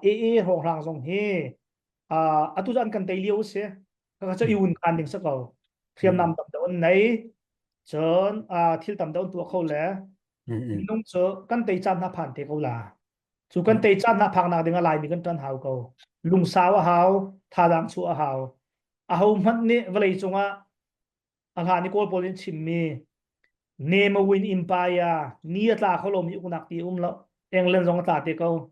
AA hrawnghrang zong hi atu cu an kan tei lio a si. Kaka cu i un khan ding si ko. Hriamnam tam deuh an nei. Cun thil tam deuh an tuah kho le minung cu kan tei caan hna phan te ko la. Cu kan tei caan hna phak nak ding ah Laimi kan ṭan hau ko. Lungsau a hau, thazaang chuah a hau. Aho hmanh nih vawlei cungah A hlan i Kawl pawl in chimmi Nemawin Empire ni a tla kho lomi uknak ti um lo. England zong a tla te ko.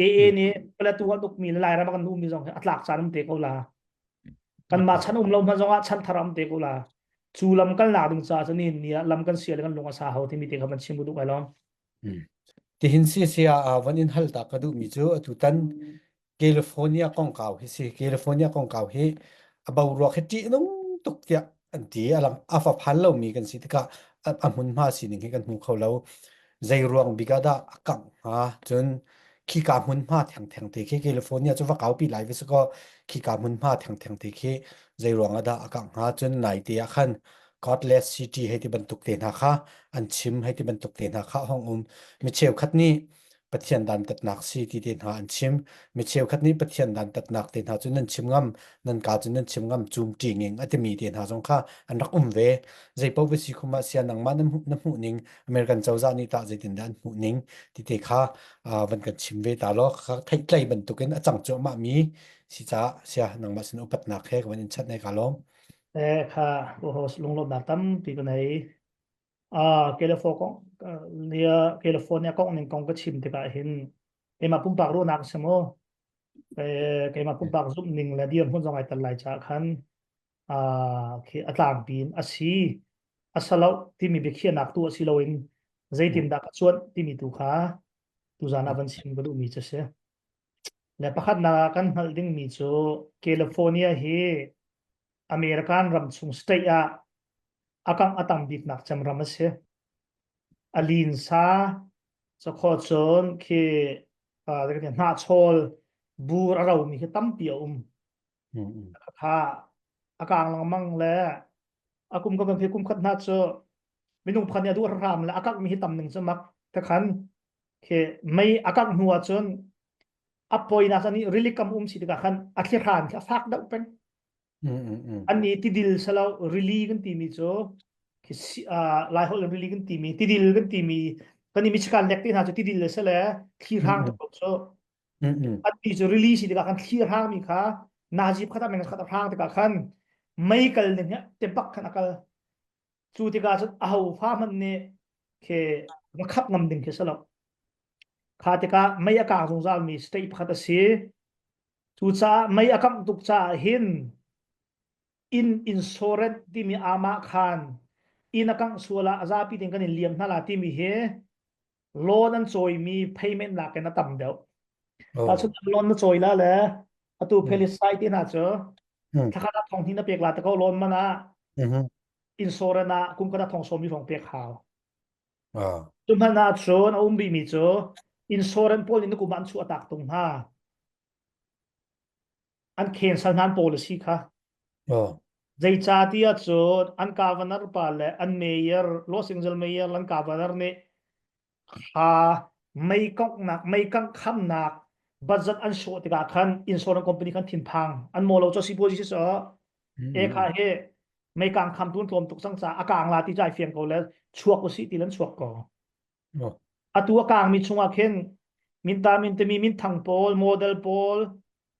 AA nih Plateau an ukmi le Lairam kan ummi zong hi a tlak caan um te ko la. Kanmah chan um lo hmanh zong ah chan thar um te ko la. Cu lam kal nak ding caah cun nihin ni ah lam kan sial kan lung a sa hau timi te kha van chim duh kai lawm. Tihin si sia ah van in hal ta ka duhmi cu atu tan California kongkau hi si. California kongkau hi a boruak hi ṭihnung tuk tiah an ti. A lang a fa phan lomi kan si tikah a hmunhma sining hi kan hmu kho lo. Zei ruang bik ah dah a kangh hnga? Cun khika hmunhma thengtheng te khi California cu va kaupi lai va si kaw khika hmunhma thengtheng te khi zei ruang ah dah a kangh hnga? Cun naite ah khan Godless City hei ti bantuk te hna kha an chim hei ti bantuk te hna kha hong um. Mi cheukhat nih Pathian dantatnak si ti te hna an chim. Mi cheukhat nih Pathian dantatnak te hna cu nan chim ngam, nan ka cu nan chim ngam, cum ṭinging a timi te hna zong kha an rak um ve. Zeipaoh va si khum ah sia nangmah na hmuh, na hmuh ning, American cozah nih tah zeitindah an hmuh ning ti te kha uh, van kan chim ve ta law kha theihtlei bantukin a cang cuahmah mi si caah sia nangmah sin upatnak he ka van in chanh he ka lawm. Eh kha host lunglawmhnak tampi ka nei. Ah, California California kong ning kong ka chim tikah hin keimah pumpak ruahnak a si mu. Eh, keimah pumpak zumh ning le dirhmun zong ai tel lai caah khan ah khi a tlangpi in a si a salo timi biakhiahnak tu a si loin zeitindah ka cuanh timi tu kha tuzan ah van chim ka duhmi cu si. Le pakhatnak ah kan hngalh dingmi cu California hi American ram chung state ah a kangh a tam biknak cem ram a si. A linsa cakhawh cun khi hnahchawl bur a romi khi tampi a um. Kha a kang lengmang le a kum ka kan kum khat hna cu minung pakhat nih a duh hram le a kangh mi hi tam ning cu mak takhan khi mei a kangh hnu ah cun a poinak ani rili kam um si tikah khan a thli hran khi a fak deuh peng. An ni tidil salo rili kan timi cu khi lai holh in rili kan timi tidil kan timi kan i Michigan lek te hna cu tidil le sale thli hrang tuk cu an ti cu rili si tikah khan thli hrang mi kha nazi khat ah meng khat a hrang tikah khan mei kal ning te bak khan a kal cu tikah cun a ho fa hmanh nih khi va khap ngam ding khi salo kha tikah mei a kang zungzal mi state pakhat a si Cucaah mei a kangh tuk caah hin inn insurance timi amah khan inn a kangh sual ah a zapi tein kan in liam hna la timi hi loan an cawimi payment nakin a tam deuh. Oh. Tahchun loan na cawi la le atu Palisade te hna cu thlakhat ah thong hnih na pek la te ko loan man ah insurance ah kum khat ah thong sawmi hrawng pek hau. Ah. Cu hmanh ah cun a um rihmi cu insurance pawl nih na kum ah an chuah tak tung hna. An cancel hnan policy kha. Oh. Zeicahtiah cun an governor pa le an mayor, Los Angeles mayor an governor nih kha mei konghnak, mei kangh khamnak budget an sawh tikah khan insurance company khan thinphang an maw lo cho sipuazi si so e kha hi mei kang kham tu tlawm tuk cang ca a kang la ti chai fiang ko le chuak usih ti lan chuak ko atu a kang mi chungah khin minta min timi min thang pawl model pawl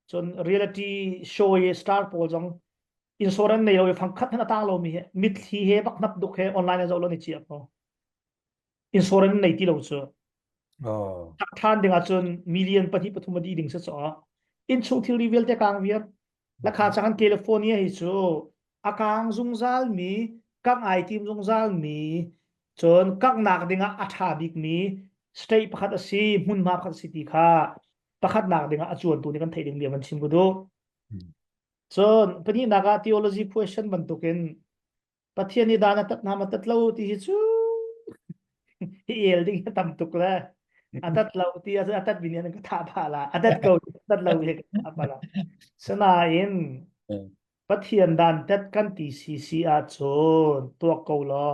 cun reality show i star pawl zong insurance nei lo i fang khat han atang lo mi he mitthli he bak hnap duk he online a zoh lo ni chia ko insurance nei ti lo cu Oh. Tak than ding ahcun million pahnih pathum a dih ding si caw innchung thilri vialte kang viar lakha chang California hi cu a kang zungzal mi kang ai tim zungzal mi cun kangnak dingah a tha bik mi state pakhat a si hmunhma pakhat a si ti kha pakhatnak dingah a cuantu nih kan theih ding bia van chim ku duh cun pahnihnak ah theology question bantukin Pathian nih dan a tat hna ma tat lo ti hi cu hi el ding hi tam tuk le a tat lo ti a tat mi nih an ka thah phah la a tat ko tat lo hi ka thah phah la sinain Pathian dan tat kan ti si si ah cun tuak ko law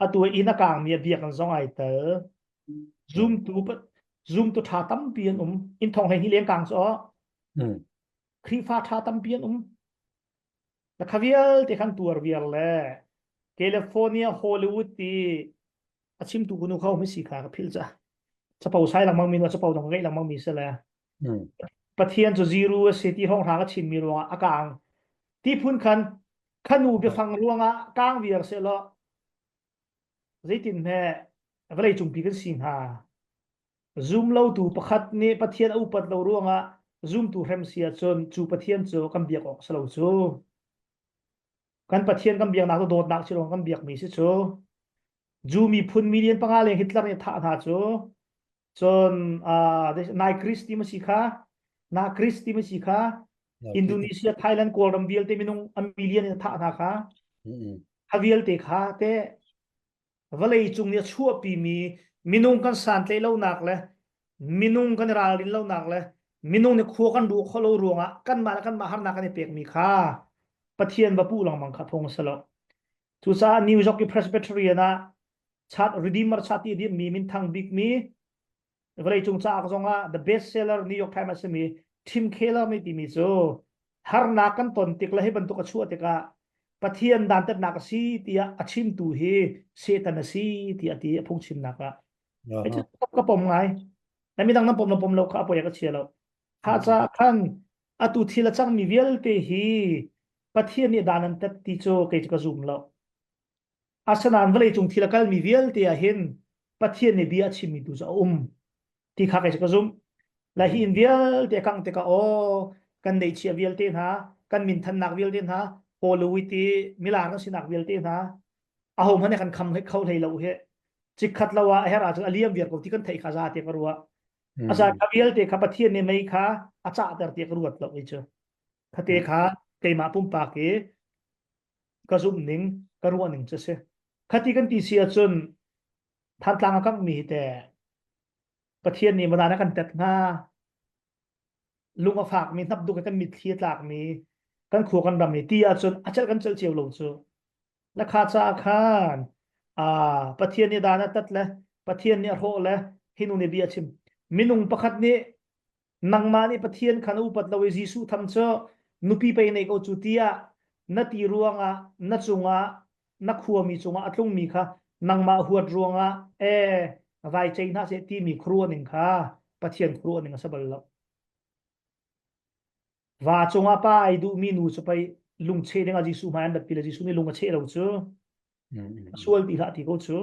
atu inn a kang mi a biak an zong ai tel zumtu zumtu tha tampi an um inn thong hei hi leng kang cu Khrihfa tha tampi an um Na kha vialte khan tuar viar le California Hollywood ti a chimtu kunu kho mi si kha ka philh ca. Capo sai lengmang mi no capo dong ngeih lengmang mi si le. Pathian cu ziru a si ti hong hra ka chim mi ruangah a kang. Ti phun khan khanu biafang ruangah kang viar se law zeitin he vawlei cungpi kan si hnga. Zumlotu pakhat nih Pathian a upat lo ruangah zumtu hrem si ahcun cu Pathian cu kan biak awk si lo cu. Kan Pathian kan biaknak cu dawtnak si ruang kan biakmi si cu. Jew miphun million panga leng Hitler nih thah hna cu. Cun uh, nai Chris ti ma si kha? Na Chris ti ma si kha? Indonesia, Thailand, Kawlram vialte minung a million in thah hna kha. Kha vialte kha te Vawlei cung nih a chuahpimi minung kan santlaih lonak le minung kan i ralrin lonak le minung nih khua kan ruah khawh lo ruangah kanmah le kanmah harnak kan i pekmi kha Pathian va puh lengmang kha phung a si lo. Cucaah New York i Presbyterian ah chat Redeemer chat ti a dirhmi minthang bikmi vawleicung cauk zongah the best seller New York Times a simi Tim Keller nih timi cu harnak kan ton tik le hi bantuk a chuah tikah Pathian dantatnak a si tiah a chimtu hi Satan a si tiah ti a phungchimnak ah. Ka pom ngai. Na midang nan pom lo pom lo kha a poi ka chia lo. Kha ca khan atu thil a cangmi vialte hi Pathian nih dan an tat ti cu kei cu ka zum lo. Asinain vawleicung thil a kalmi vialte ah hin Pathian nih bia a chimmi tu cu a um ti kha kei cu ka zumh. Le hi inn vialte a kangh tikah aw kan neihchiah vialte hna, kan minthannak vialte hna, Hollywood i milar kan sinak vialte hna, aho hmanh nih kan kham kho hlei lo hi. Chikkhat lo ah a herh ahcun a liam viar ko ti kan theih kha za te ka ruah. Asa kha vialte kha Pathian nih mei kha a cahter tiah ka ruat lo i cu. Khate kha keimah pumpak i ka zumh ning, ka ruah ning cu si. Khati kan ti si ahcun Thantlang a kangh mi hi te Pathian nih madan a kan tet hnga. Lung a fak mi, hnapduk kan mitthli a tlak mi, kan khua kan ram hi ti ahcun a celh kan celh cio lo cu. Na kha caah khan Pathian nih dan a tat le Pathian nih a hrawh le hi nu nih bia a chim. Minung pakhat nih nangmah nih Pathian kha na upat lo i Jesuh tham cu nupi pei nei ko cu tiah na ti ruangah na cungah na khuami cungah a tlungmi kha nangmah huat ruangah ee vai cei hna seh timi khuaruah ning kha Pathian khuaruah ning a si bal lo. Va cungah pa ai duhmi nu cu pei lungcheh dingah Jesuh hmai an rat pi le Jesuh nih lung a cheh lo cu. A sual ti hlah ti ko cu.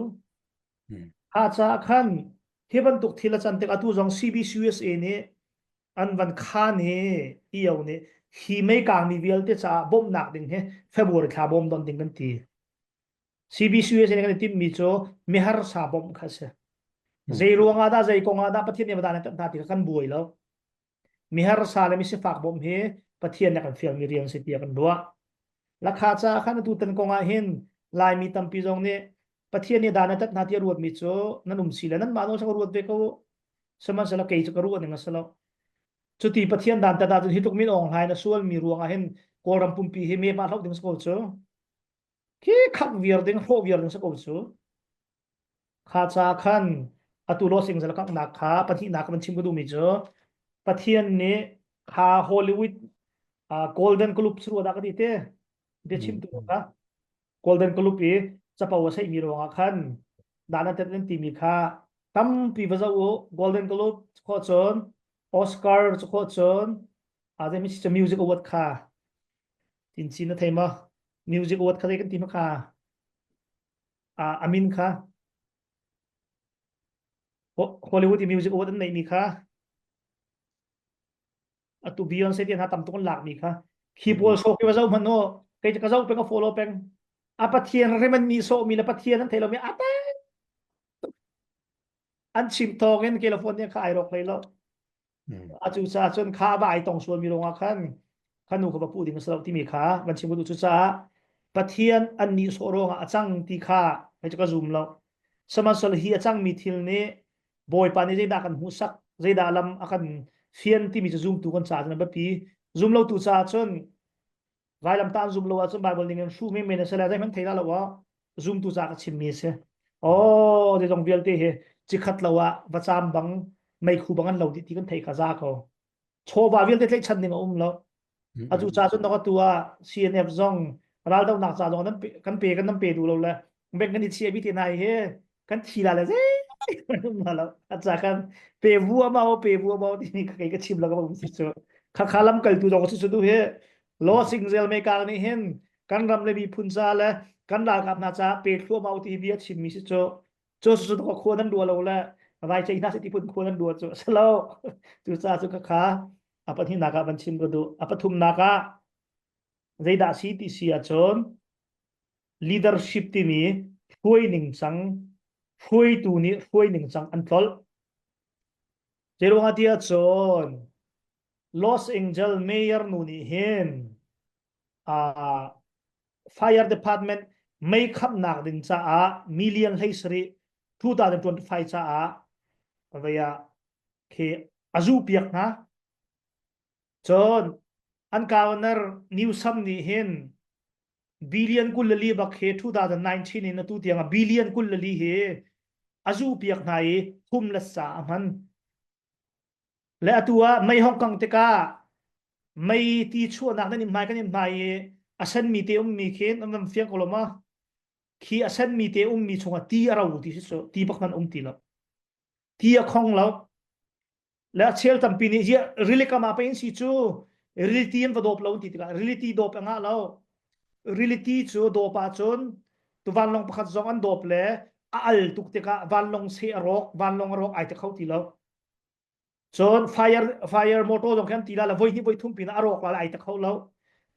Ha caah khan hi bantuk thil a can tik atu zong CBCUSA nih an van khan hi io nih hi meikang mi vialte caah bawmhnak ding hi February thla bawm don ding kan ti. CBCUSA nih kan i timhmi cu miharsa bawmh kha a si. Zei ruang ah dah zei kong ah dah Pathian nih a dan hna ti kha kan buai lo. Miharsa le misifak bawmh hi Pathian nih a kan fialmi rian si tiah kan ruah. Lakha caah khan atu tan kong ah hin Laimi tampi zong nih Pathian nih dan a tat hna tiah ruatmi cu nan um si le nanmah nawl ka ruat ve ko. Sihmanhsehlaw kei cu ka ruah ning a si lo. Cuti Pathian dan tat ahcun hi tluk min awng hlai na sualmi ruang ah hin Kawlram pumpi hi me pa hloh ding si ko cu. Khi khangh viar ding, hrawh viar ding si ko cu. Kha ca khan atu Los Angeles kanghnak kha pahnihnak kan chim ka duhmi cu Pathian nih kha Hollywood uh, Golden Globe cu dah ka ti te biachim tu kha Golden Globe i capo a seihmi ruangah khan dan an tet an timi kha tampi va zoh u Golden Globe khawh cun Oscar cu khawh cun a mi music award kha tin chin na thei ma music award kha kan ti ma kha a min kha Hollywood i music award an neihmi kha atu Beyonce ti hna tam tuk an lakmi kha khi pawl show ki va zoh hmanh u kei ka zoh peng ka follow peng a pathian rim an ni sawh mi le pathian an thei lo mi a an chim thawng in California kha ai rawk hlei lo Atu caah cun kha va ai tong sualmi ruangah khan kha nu kha va puh ding a si lo timi kha van chim duh cucaah Pathian an nihsawh ruangah a cang ti kha hei cu ka zum lo. Sihmanhsehlaw hi a cangmi thil nih Bawipa nih zeidah kan hmuhsak, zeidah lam a kan fian timi cu zumtu kan caah cun a biapi. Zum lotu caah cun Vailamtah an zum lo ahcun Bible ning in hruh menmen a si le zeihmanh thei dah lo ah zumtu ca ka chimmi a si. Oh, zeizong vialte hi cikhat lo ah vacaam bang meikhu bang an lo dih ti kan theih kha za ko. Chawva vialte tlaihchan ding a um lo. Atu ca cun tu ah CNF zong raldohnak ca zong kan pe kan nan pe duh lo le bank kan i chia bi te hna hi kan thi la le zei lo a ca kan pe vu ama o pe vu ama ti ni kai ka chim la ka si chu kha kha lam kal tu dong si chu tu he lo sing zel me kang ni hin kan ram le mi phun ca le kan ralkap hna ca pe thlu ma ti bia chim mi si chu chu su ko khu nan dua lo le vai chei hna si ti phun khu nan dua chu salo chu ca chu kha kha a pathnih nak ah van chim ka du a pathum nak ah zeidah si ti si ahcun leadership timi hruai ningcang hruaitu nih hruai ningcang an tlolh. Zeiruangah ti ahcun Los Angeles mayor nu nih hin uh, fire department mei khamnak ding caah million 17 2025 caah vaya khi azu piak hna cun an governor Newsom nih hin billion 24 bak hi 2019 in atu tiang ah billion 24 hi a zu piak hna i hum le sa a hman. Le atu ah mei hong kang tikah mei ti chuahnak nan in hmai kan in hmai i a senmi te ummi khin an van fiang ko lo ma khi a senmi te ummi chungah ti a ro ti si cu ti bak man um ti lo ti a khong lo Le a chel tampi nih ziah rili kam ah pei in si cu rili ti an va dawp lo ti tikah rili ti dawp a ngah lo. Rili ti cu dawp ahcun tu vanlawng pakhat zong an dawp le a al tuk tikah vanlawng seh a rawk, vanlawng a rawk ai te kho ti lo. Cun fire fire motor zong khi an ti la le voi hnih voi thum pinah a rawk la le ai te kho lo.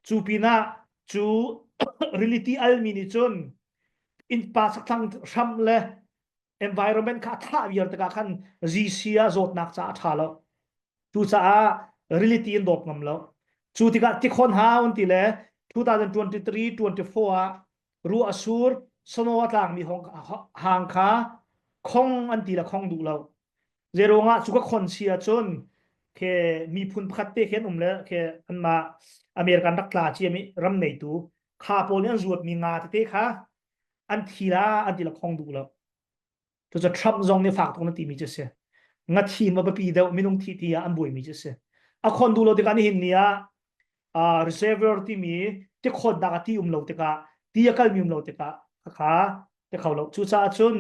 Cu pinah cu rili ti almi nih cun innpa sakthlang hram le. Environment kha a thah viar tikah khan GC ah zawtnak caah a ṭha lo. Cucaah reality in dawp ngam lo. Cu tikah tikhon hau an ti le 2023-24 ah ruah a sur, snow a tlangmi hang kha khong an ti le khong duh lo. Zeiruangah cu ka khon si ahcun khe miphun pakhat te khin um le khe anmah American rak tla ciami ram neitu kha pawl nih an zuatmi nga tete kha an thi la an ti la khong duh lo. Cucu Trump zong nih fak tuk na timi cu si. Nga thi ma biapi deuh minung thi ti ah an buaimi cu si. A khon duh lo tikah nihin ni ah uh, reservoir timi tikhonnak a ti um lo tikah ti a kalmi um lo tikah kha ti kho lo. Cucaah cun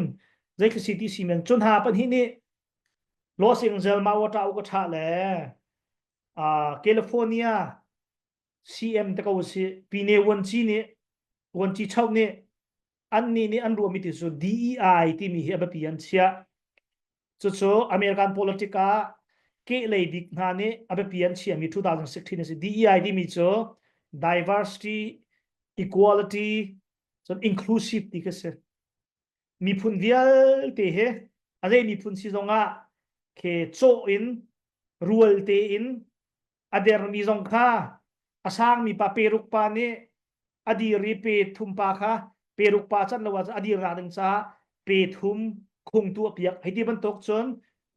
zeitluk si ti si men cun ha pahnih nih Los Angeles Mawata u ka tha le uh, California CM te ko si Pine Wanci nih Wanci Chau nih annih nih an ruahmi ti cu DEI timi hi a biapi an chiah. Cucu American politic ah kehlei bik hna nih a biapi an chiahmi 2016 a si. DEI timi cu diversity, equality, cun inclusive ti khi si. Miphun vialte hi a zei miphun si zongah khe cawh in rual tein a dermi zong kha a sangmi pa peruk pa nih a dir i pe thum pa kha peruk pa can lo ahcun a dirnak ding caah pe thum khung tu a piak hei ti bantuk cun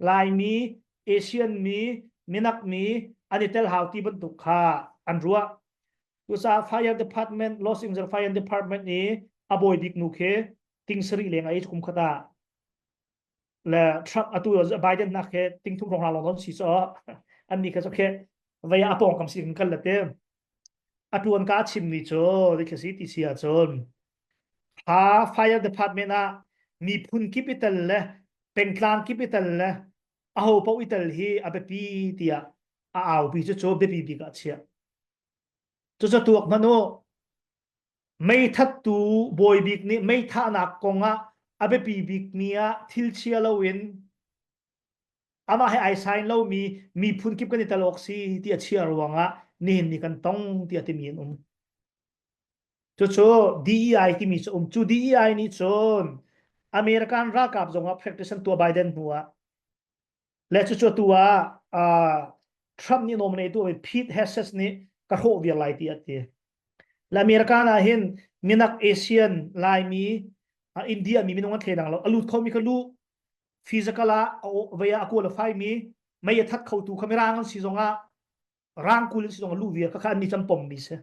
Laimi Asian mi minak mi an i tel hau ti bantuk kha an ruah cucaah fire department Los Angeles fire department i a bawi bik nu khi ting sarih leng a i kum khat ah le Trump atu Biden nak he ting thum rong long si so an ni kha so khe vei a pong kam si kan kal la te atuan ka chim mi cu dikhi si ti si ahcun ha fire department ah miphun kip i tel le pengtlang kip i tel le aho paoh i tel hi a biapi tiah a aupi cu cu biapi bik ah chiah cucu tuak hmanh u Meithattu bawibik nih meithahnak kongah a biapi bikmi ah thil chia loin amah he ai sign lomi miphun kip kan i tel awk si ti a chia ruangah nihin ni kan tong tiah timi an um. Cucu DEI timi cu um. Cu DEI nih cun American ralkap zongah practice an tuah Biden hnu ah Le cucu atu ah uh, Trump nih nominate tu Pete Hegseth nih ka hrawh viar lai ti a ti. Le American ah hin minak Asian Laimi uh, India mi minung an thledang lo a lut kho mi kha lu physical ah vei ah a qualify mi mei a that kho tu kha mirang an si zongah rangkul in si zong lu viar kha an ni cam pom mi si.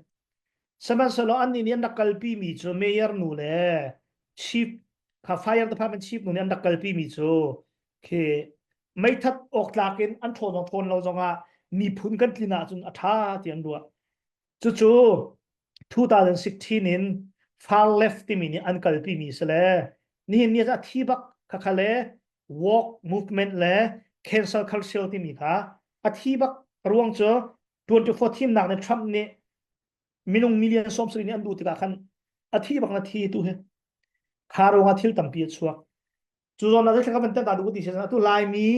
Sihmanhsehlaw annih nih an rak kalpi mi cu mayor nu le chief kha fire department chief nu nih an rak kalpi mi cu khi meithat awk tlak in an ṭhawn zong ṭhawn lo zongah miphun kan tlin ahcun a ṭha ti an ruah. Cucu 2016 in far left timi nih an kalpi mi si le nihin ni ah a thi bak khakha le walk movement le cancel culture timi kha a thi bak ruang cu 24 thimnak nih Trump nih minung million 70 nih an duh tikah khan a thi bak na thi tu hi kha ruangah thil tampi a chuak cu zawn ah zeitluk kan tan ta duh ti si atu Laimi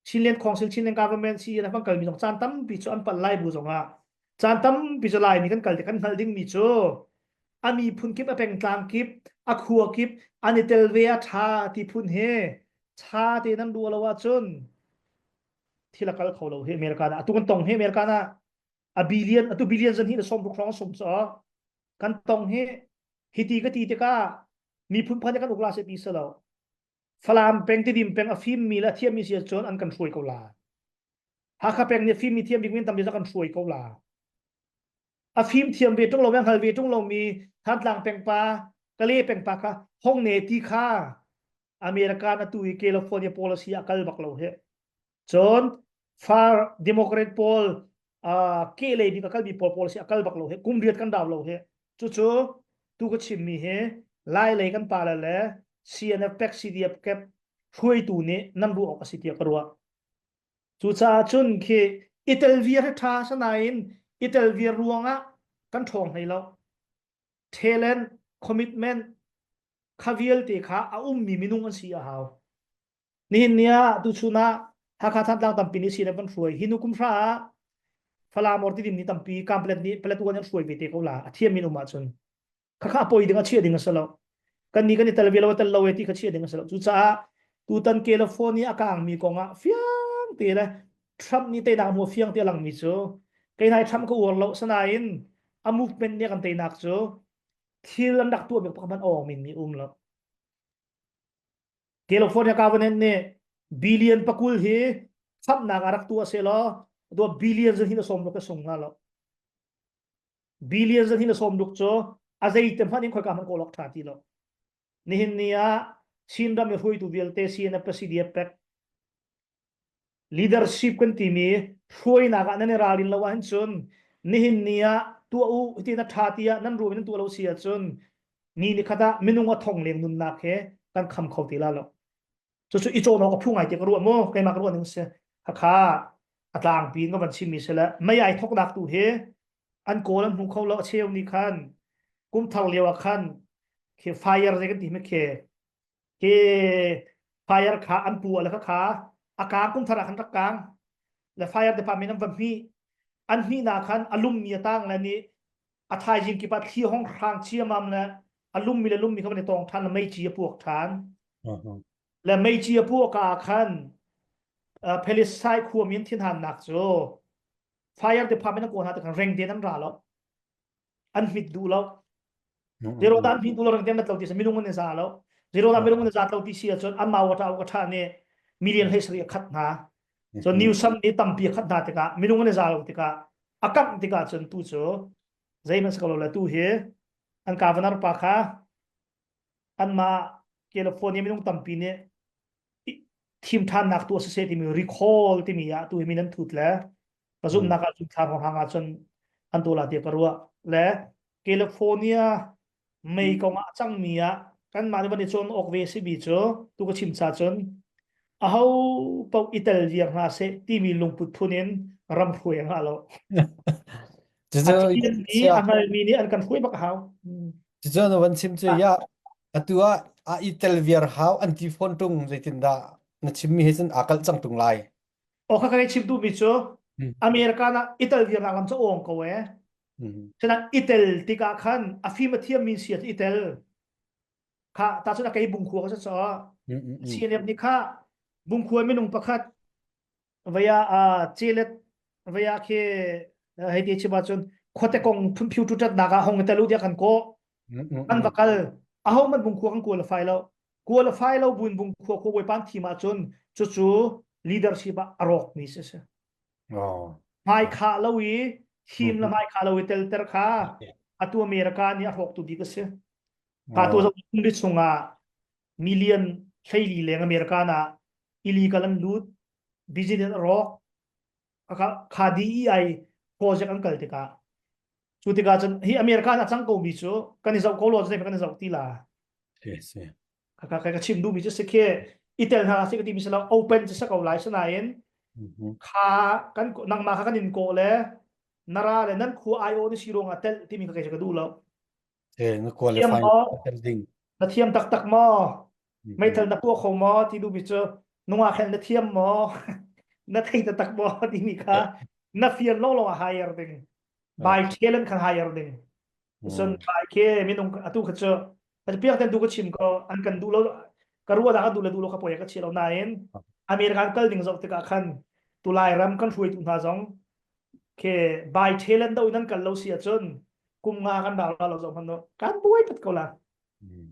Chinland Council Chinland Government si na kan kalmi zong caan tampi cu an palh lai bu zongah caan tampi cu Laimi kan kal ti kan hngalh dingmi cu a miphun kip a pengtlang kip a khua kip an i tel ve a ṭha ti phun he ṭha te nan ruah lo ahcun thil a kal kho lo hi America ah atu kan tong hi America ah a billion atu billion zan hi na som ruk hrawng sum cho kan tong hi hiti ka ti tikah miphun phan kan uk la se ti se lo Falam peng Tidim peng a fim mi le a thiam mi si cun an kan hruai ko la Hakha peng nih fim mi thiam bik min tampi kan hruai ko la a fim thiam ve ṭung lo mi hngal ve ṭung lo mi Thantlang peng pa Kale peng pa kha Hong Ne ti kha America na tu i California policy a kal bak lo he cun far Democrat pawl uh, ke lei bik a kalmi pawl policy a kal bak lo he kum riat kan dau lo he cucu tu ka chimmi hi lai lei kan pa le le CNF pek CDF kep hruaitu nih nan ruah awk a si tiah ka ruah cucaah cun khi itel viar hi ṭha sanain itel viar ruangah kan ṭhawng hlei lo talent commitment kha vialte kha a ummi minung an si a hau. Nihin ni ah tuchun ah Hakha Thantlang tampi nih sin kan hruai. Hi nu kum hra ah Falam or Tidim nih tampi Kamplet nih Paletwa an hruai ve te ko la. A thiam min um ahcun. Khakha poi ding a chia ding a si lo. Kan nih kan i tel ve lo tel lo e ti kha chia ding a si lo. Cucaah tutan California a kangmi kongah fiang te le Trump nih teinak hmu fiang te langmi cu kei nai Trump ka uar lo sanain a movement nih kan teinak cu thil an rak tuah mi pakhat hmanh awng min mi um lo. California government nih billion pakul hi khamnak a rak tuah se law dua billion zan hin a som ka sung nga lo. Billion zan hin a som duk cu a zei te hmanh in khoi ka hmanh kawl awk tha ti lo. Nihin ni ah Chin ram i hruaitu vialte CNF CDF pek leadership kan timi hruainak ah nan i ralrin lo ahhin cun nihin ni ah tuah u ti na tha tiah nan ruah nan tuah lo si ahcun ni ni khat ah minung a thong leng nunnak he kan kham kho ti la lo cucu i cawn awk a phu ngai ti ka ruah mu keimah ka ruah ning si hakha a tlangpi in ka van chimmi si le mei ai thoknak tu hi an kawl an hmu kho lo a cheu nih khan kum thar lio ah khan khi fire zei kan ti mi khi Hi fire kha an pu le kha kha a kang kum thar ah khan rak kang le fire department an va hmih an hmih na khan a lummi a tang le nih a thaizing kip ah thli hong hrang chiamam le a lummi le lummi kha van i tong than le meici a puak than le meici a puak ah khan Palestine khuami an thinhannak cu fire department an kawl hna te khan reng te an ra lo an hmit duh lo zero dan hmit duh lo rang te lo ti minung an za lo zero dan minung an za lo ti si ahcun an mau ta ka tha ne million hlei sari a khat hna so new sam ni tampi a khat hna tikah minung an za lo tikah a kangh tikah cun tu cu zeihmanh si ko lo le tu hi an governor pa kha anmah California minung tampi nih thim ṭhannak tu a si timi recall timi ah tu hi min an thut le ka zumhnak ah cun thla hang ah cun an tu la ti ka ruah le California mei kong ah cangmi ah kanmah nih van i cawn awk ve si mi cu tu ka chim cha cun aho paoh i tel viar hna seh timi lungput phun in ram hruai a ngah lo. A thiammi a hngalmi nih an kan hruai bak a hau. Cucu na van chim cu ya atu ah a i tel viar hau an ti fawn tung zeitindah na chimmi he cun aa kalh cang tung lai. O kha ka chim duhmi cu America na i tel viar nak lam cu awng ko e. Cunak i tel tikah khan a fim a thiammi si i tel. Kha ta cun a kei bungkhua ka sa CNF nih kha bungkhua minung pakhat vaya a celet vaya khi hei ti chim ahcun khuate kong phunphiu tuṭatnak ah hong tel u tiah kan kawh kan va kal aho man bungkhua kan qualify lo qualify lo buin bungkhua khua bawipa an thim ahcun cucu leadership ah a rawk mi si si hmai khah lo i thim le hmai khah lo i telter kha atu America nih a hrawk tu bik a si ka tu zo kum chungah million 12 leng America na illegal an lut business a rawk kha DEI project an kal tikah cu tikah cun hi America a cang ko mi cu kan i zoh ko lo kan i zoh ti la ka ka ka chim duh mi cu si khi i tel hna si ka ti mi si lo open cu sa ko lai sinain kha kan nangmah kha kan in kawh le nara le nan khua IO ni si ruangah tel timi kha kei ka duh lo na qualify ding na thiam taktak maw meithal na tuah kho maw ti duhmi cu nungak hen na thiam maw na thei taktak maw timi kha na fian lo lo a hire ding by talent kha hire ding sun by ke minung atu kha cu piak ten tu ka chim ko an kan duh lo ka ruwa da ka duh le duh lo ka poi ka chi lo nain American kal ding zoh tikah khan tulai ram kan hruaitu hna zong ke by talent do nan kal lo si ahcun kum nga kan rau la lo zoh hmanh kan buai pat ko la.